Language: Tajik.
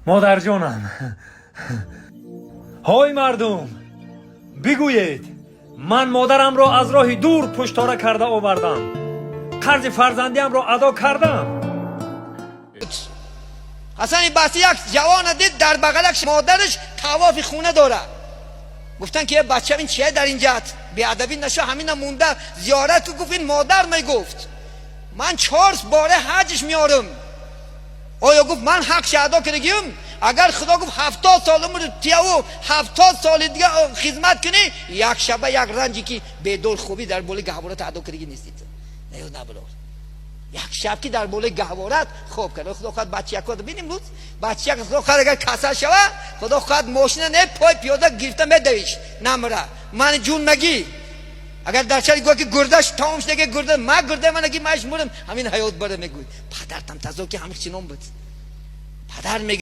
Модарҷонам, ҳой мардум, бигӯед, ман модарамро аз роҳи дур пуштора карда овардам, қарзи фарзандиамро адо кардам. Ҳасани Басри як ҷавона дид, дар бағалак модараш тавофи хона дорад. Гуфтан ки бача, ин чие дар инҷат? Беадабӣ наша, ҳамина монда зиёрат. Гуфт: ин модар мегуфт, ман чор боре ҳаҷш меорам. Оё, гуфт, ман ҳақша адо кардагим? Агар Худо гуфт, 70 сол умр тияву 70 соли дига хизмат кунӣ, як шаба як ранҷи ки бедор хубӣ дар болои гаҳворат адо кардагӣ нестид. Не, наброр, як шаб ки дар болои гаҳворат хоб кард. Худо хоҳад, бачаякот биним, рӯз бачаяк, Худо хоҳад, агар касал шава, Худо хоҳад, мошина не, пой пиёда гирифта медавиш, намра. Ман ҷун нагӣ, агар дар шаҳри гӯя ки гурдаш тамом шуда, гурда ма, гурда ман наги, маш мурам, ҳамин ҳаёт бара мегӯй. Падартам тазо ки ҳамин чинон буд, падар мег.